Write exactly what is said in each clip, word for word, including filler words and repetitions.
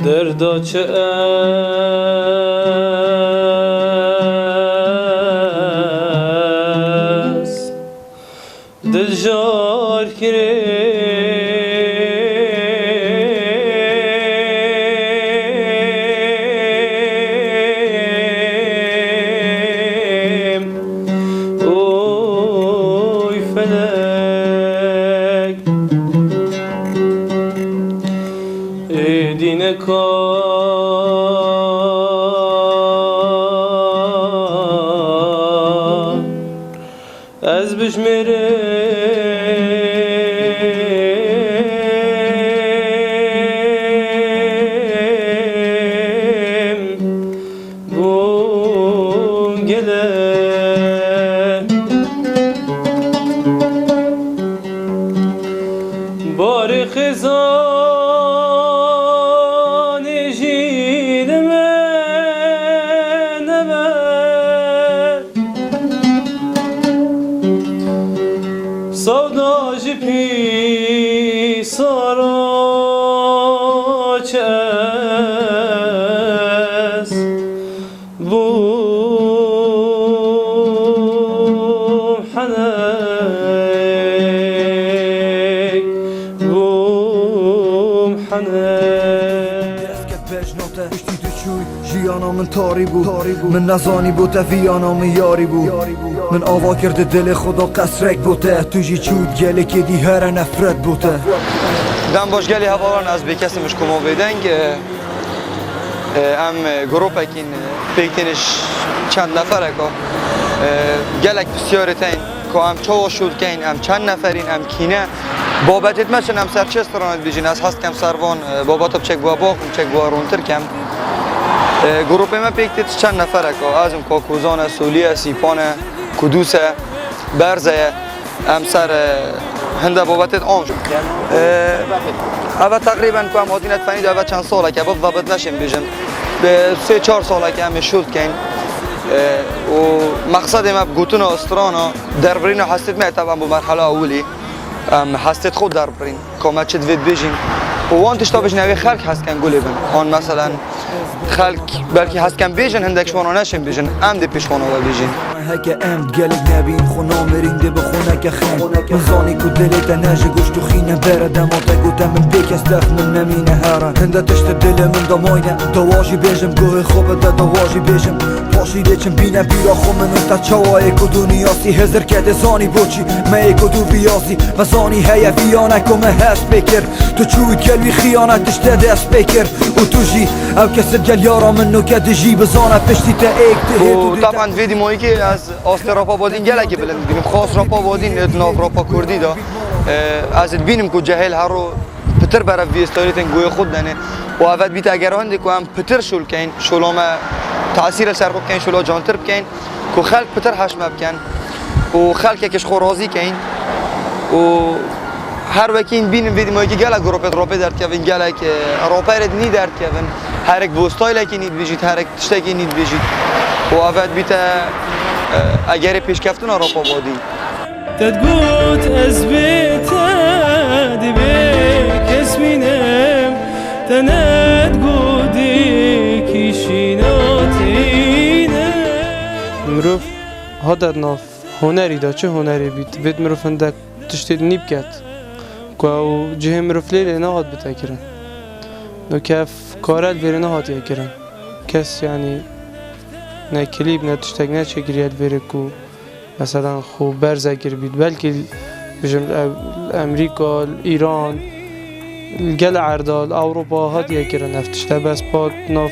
Derda çi ez dil jar kirêm. Oy felek, êdî ne ka ez bijmêrim bû gelek. Barê xêzanê jî li me nebe. Sewda ji pîsara çi ez bûm henek, bûm henek. Dest ket pêş note, piştî tu çûyî. Jiyana min tarî bû, tarî bû. Min nezanî bû te viyana min yarî bû. Min ava kir di dilê xwe da qesrek bû te. Tu jî çû gelekê dî here nefret bû te. Dem baş gelî hevalan, ez Bêkes im ji Komavêdeng. E, e, em, e, grûpekîn, e, pêk têne ş-, çend neferek o. E, gelek pisyarê tên ku em çawa şûl keyn, em çend neferîn, em kî ne. Babetêt me çin, em ser çi strana dibêjin, ez hez dikem ser van, e, babeta biçek bûa bax, biçek bûa rontir kem. E, grûpê me pêk tê çend neferek o, ez im, Kakozan e, Solî ye, Sîpan e, Kudûs e, Berze ye. Em ser, e, hinde babetêt am. E, eve teqrîben ku em hatine tifanî de eve çend salek e, bi vebit neşên bêjin. Bi sê çar salek em ê şûl dikeyn. E, û mexsedê me bi gotina strana, derbirîna hestêt me ye, teben bû merhela ewilî. Em hestêt xwe derbirîn, ka me çi divê dibêjin. Û wan tişta bêjin, ew ê xelk hez ken gulê bin. An meselen, xelk belkî hez ken bêjin, hindek ji wana neşên bêjin, em dê pêş wana ve bêjin. Heke em gelek nebîn, xwe namirîn, dê bi xwe neke xîn. Min zanî ku dilê te ne ji goşt û xîn e, bere dema te gote min pê kes def min nemîne here. Hinde tişt dilê min de mayne, dawa jî bêjim, guhê xwe bide, dawa jî bêjim. Paşî dê çim bîne bîra xwe min û te çawa ê ku dû niyasî hêzir kedê zanî boçî me ê ku dû viyasî. Me zanî heye viyane ku me hest pê kir. Tu çû gel wî xiyane tişte dest pê kir. Û tu jî ew kes gel yara min noke dijî bizane piştî te êk dihê tu Û dê te taban vê dîmayîkê ez astê rapa badîn gelekî bilind dibînim. Xas rapa badîn di nav rapa kurdî de. E, ez dibînim ku cehêl her ro pitir berev vî êstarî tên guhê xwe didene. Û evet bîte eger hindê ku em pitir şûl keyn, şûla me tesîr li ser xwe bikeyn, şûla cantir bikeyn, ku xelk pitir heş me bikin û xelkek ji xwe razî keyn û her wekî bînin vê dîmayîkê gelek grûpê, rapê derdikevin, gelek, e, raperê dinî derdikevin. Herek bo stylekî nî dibêjît, herek tiştekî nî dibêjît. Û evet bîte, e, egerê pêşkeftina rapa badî. Te digot ez bê te dibê kes bînim, te nedigot dikî şînatîne. Mirov hate di nav hunerî de, çi hunerê bît, divêt mirov hindek tiştê dinî biket, ku ew cihê mirov lê lê nehat bite kirin. Noke ev kare li vêrê nehatiye kirin. Kes, yanî, ne klîp, ne tiştek neçêkiriye li vêrê ku Meselen, xwe berze kiribît. Belkî, bijim, ev, li Emerîka, li Îran, li gel erda, li Ewropa hatiye kirin ev tişte. Bes pat nav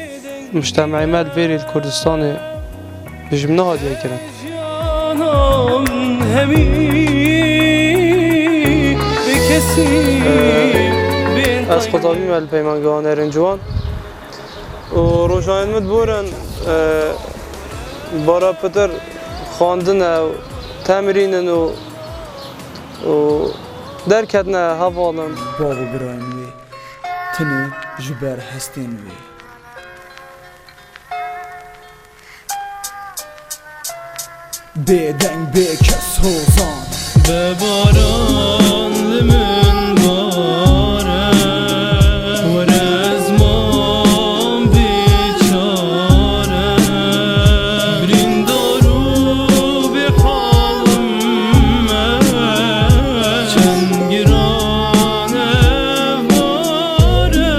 mujtemeê me li vêrê li Kurdistanê, bijim, nehatiye kirin. Ez qutabî me li Peymangeha Hunerên Ciwan. Û rojayên min diborin, e, bara pitir xwendin e, temrîn in û, û derketine hevalin. Bav û birayên wê tune ji ber hestên wê. Bêdeng bê kes hozan. Be baran li min bare, were ziman biçare, birîndar û bêhalim me, çend giran ev bare.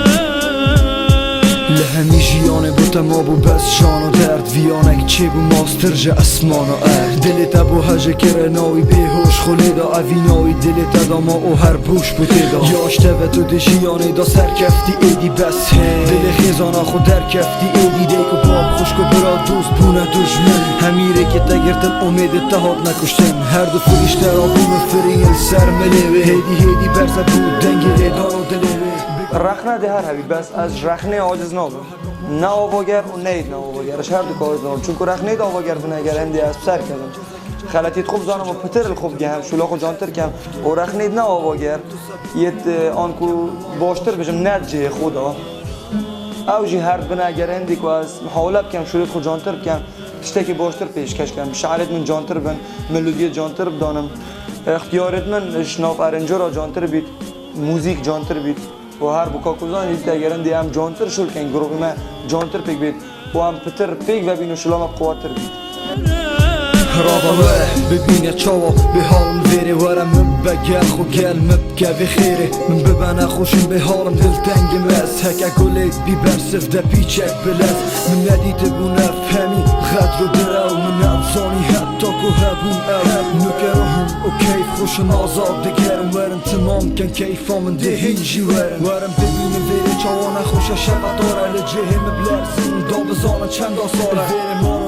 Li hemî jiyanê bo te mabû bes şano derd, viyanek çêbû mastir ji esmana erd. Dilê te bo hejekê re nawî bêhoş xwe lê da, evî nawî dilê te da ma û her boş bû tê da. Ya ji te ve tu di jiyanê da serkeftî êdî bes hê. Dilê xêzana xwe derkeftî êdî, dayk û bab, xwişk û bira, dost bûne dujmin. Hemî rêkê te girtin, umêdê te hatine kuştin. Her du firîşte ra bûne firîn li ser milê wê. Hêdî hêdî berze bû dengê lêdana dilê wê. Rexne dê her hebî, bes ez ji rexnê aciz nabim. Ne avager û neyê ne avager, ji her du aciz nabim. Çunku rexnê de avager bûne, eger hindê ez bi ser kevim, xeletiyê xwe bizanim û pitir li xwe bigehem, şûla xwe cantir kem. Û rexnê ne avager yêt, e, anku baştir bijim, ne di cihê xwe de. Ew jî her bine, eger hindê ku ez mihawle bikem şûlê xwe cantir bikem, tiştekî baştir pêşkeş kem. Şi'rêt min cantir bin, melodiyê cantir bidanim. Extiyarêt min ji nav erencora cantir bît, muzîk cantir bît. Û her bi kakuzan dît, eger hindê em cantir şûl kein, grûbê me cantir pêk bêt û em pitir pêk vebîn û şûla me quwettir bît. Rava we bibîne çawa bê halim vêrê, were min be gel xwe gel min bike vê xêrê. Min bibe nexweşin bê halim, dil tengê me ez heke gulê bî bersiv de pîçek bilez. Min nedîtibû nefhemî xetr û direw, min nezanî heta ku hebûn ew. Nuke ruhim û keyf xweşin azad digerim, werin timam ken keyfa min dê hîn jî werin. Werin bibînin vêrê çawa nexweşe şevetare, li cihê min bilerzin da bizanin çenda sal e. Vêrê maro